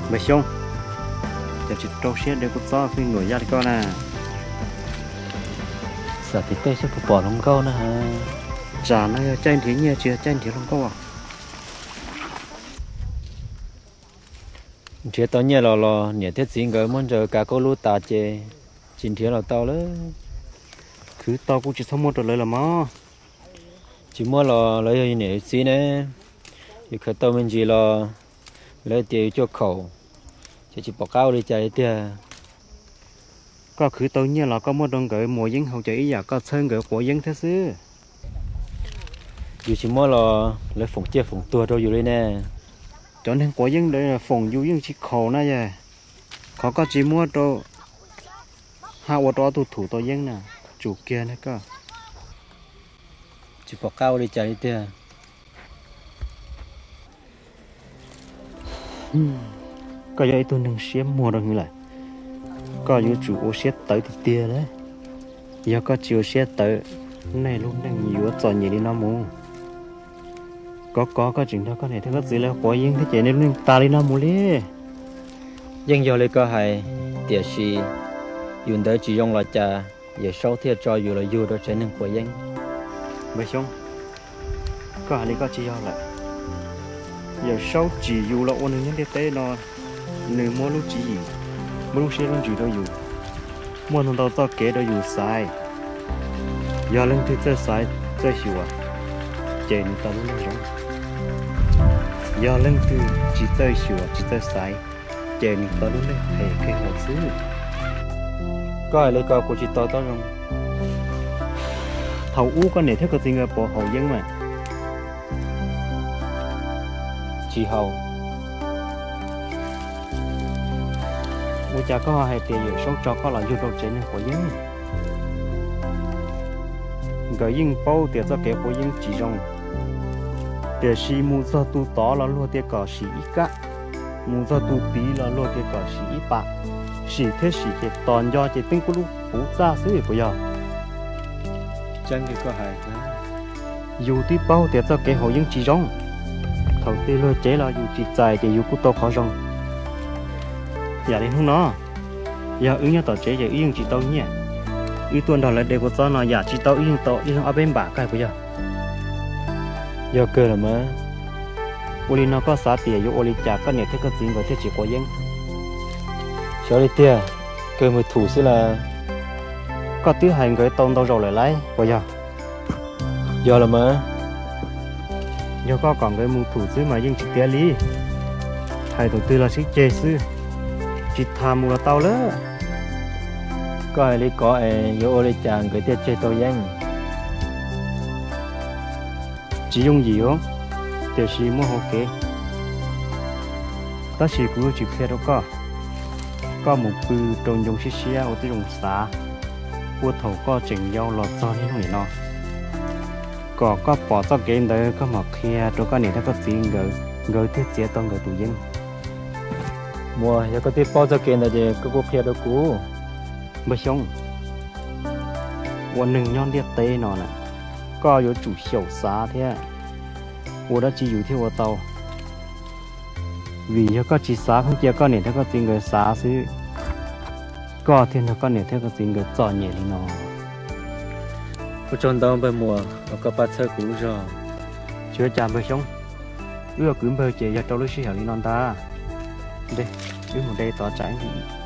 Npawg Xyooj, cas tsis rau siab de kua txob fij nuam yaj li koj na? Xav tim tej saib puas pom hluas nkauj na. Tsam no yog caij nrhiav nyiaj tsis yog caij nrhiav hluas nkauj. Nrhiav tau nyiaj los los niam thiab txiv nkawd muab ntsaws kav koj lub tas ces tsis nrhiav los tau lawm. Khwv tau kuj tsis txhob muab rau lawv los mog. Tsis muab los lawv yog yus niam yus txiv ne, yus khaws tau me ntsis los lawv tias yus cuaj khaum, ces tsis pom qab ua li cas li tiag. Koj khwv tau nyiaj los koj muab rau nkawd muas yeeb haus ces ib yam koj txhawb nkawd quav yeeb thiab xwb. Yus tsis muab los lawv foom ciaj foom tuag rau yus li ne. Cov neeg quav yeeb ntawd foom yus yeej tsis khaum na yog. Qhov koj tsis muab rau, haj ua rau ob tug thum tau yeeb na, tsum kiag ne koj. Tsis pom qab ua li cas li tiag. Koj yog ib tug neeg siab muag rau hwv lawm, koj yuav tsum ua siab tawv tiag tiag lawm. Yog koj tsis ua siab tawv, nej lub neej yuav txom nyem li no mus. Kov kov koj tseem nrog koj niam thiab koj txiv lawv quav yeeb thiab ces nej lub neej tas li no mus li. Yeej yog li koj hais, tiam sis yus ntawd tsis zoo los cas, Yawm Saub thiaj tso yus los yug rau tsev neeg quav yeeb. Npawg Xyooj, koj hais li koj tsis yog lawm. Yawm Saub tsim yus los ua neeg nyob ntiaj teb no, nws muab lub tswv yim, muab lub siab lub ntsws rau yus, muaj ntau ntau txoj kev rau yus xaiv. Yog leej twg txawj xaiv txawj xyuas, ces nws tau lub neej zoo. Yog leej twg tsis txawj xyuas tsis txawj xaiv, ces nws tau lub neej phem kawg nkaus xwb. Koj hais li ko kuv tsis to taub zoo. Thaum ub koj niam thiab koj txiv nkawd puas haus yeeb mas? Tsis haus. Ua cas koj ho hais tias Yawm Saub tso koj los yug rau tsev neeg quav yeeb? Nkawd yeej paub tias txoj kev quav yeeb tsis zoo, tiam sis mus txog tus tod los luag tias kom sim ib kab, mus txog tus tid los luag tias kom sim ib pas. Sim thiab sim ces tos nco ces teeb kuj lub puv txaj xwb puas yog? Yus twb paub tias txoj kev haus yeeb tsis zoo, thaum twg luag cev los yus tsis txais ces yus kuj tau qhov zoo. Yam li hnub no, yog wb nyob tom tsev ces wb yeej tsis tau nyiaj, wb tuaj nrog lawv de kua txob no yam tsis tau wb yeej tau ib leeg ob peb npam kawg puas yog? Yog kawg los mas. Ua li no koj xav tias yuav ua li cas koj niam thiab koj txiv nkawd thiaj tsis quav yeeb? Xyov li tiag, kawg mus thum xwb las. Koj twb hais nkawd tau ntau zaus lawm lauj puas yog? Yog los mas. Yog koj kom nkawd mus thum xwb mas yeej tsis tiav li. Hais tus twg los sib ceg xwb, tsis tas mus los tau lawm. Koj hais li ko es yuav ua li cas nkawd thiaj tseg tau yeeb? Tsis yooj yim os, tiam sis muaj hauv kev. Tab sis kuv yuav tsis qhia rau koj, koj mus pw rau ncoo siab siab ua tib zoo xav, ua thaum koj tseem yau los txog niaj hnub nim no, kom koj pom txoj kev ntawd koj mam qhia rau koj niam thiab koj txiv nkawd, nkawd thiaj txiav tau nkawd tus yeeb. Muas, yog koj twb paub txoj kev ntawd ces koj kuj qhia rau kuv. Npawg Xyooj, ua neeg nyob ntiaj teb no na, koj yuav tsum xyaum xav thiab, ua dab tsi yus thiaj ua tau. Vim yog koj tsis xav pheej cia koj niam thiab koj txiv nkawd xav xwb, koj thiaj nrog koj niam thiab koj txiv nkawd txom nyem li no. Ua tsaug ntau npawg Muas uas koj pab txhawb kuv lub zog. Tsis ua cas npawg Xyoob, wb ua kwv npawg ces yog rau lub sij hawm li no ntag. Wb mus de tod tsam ib ntsis.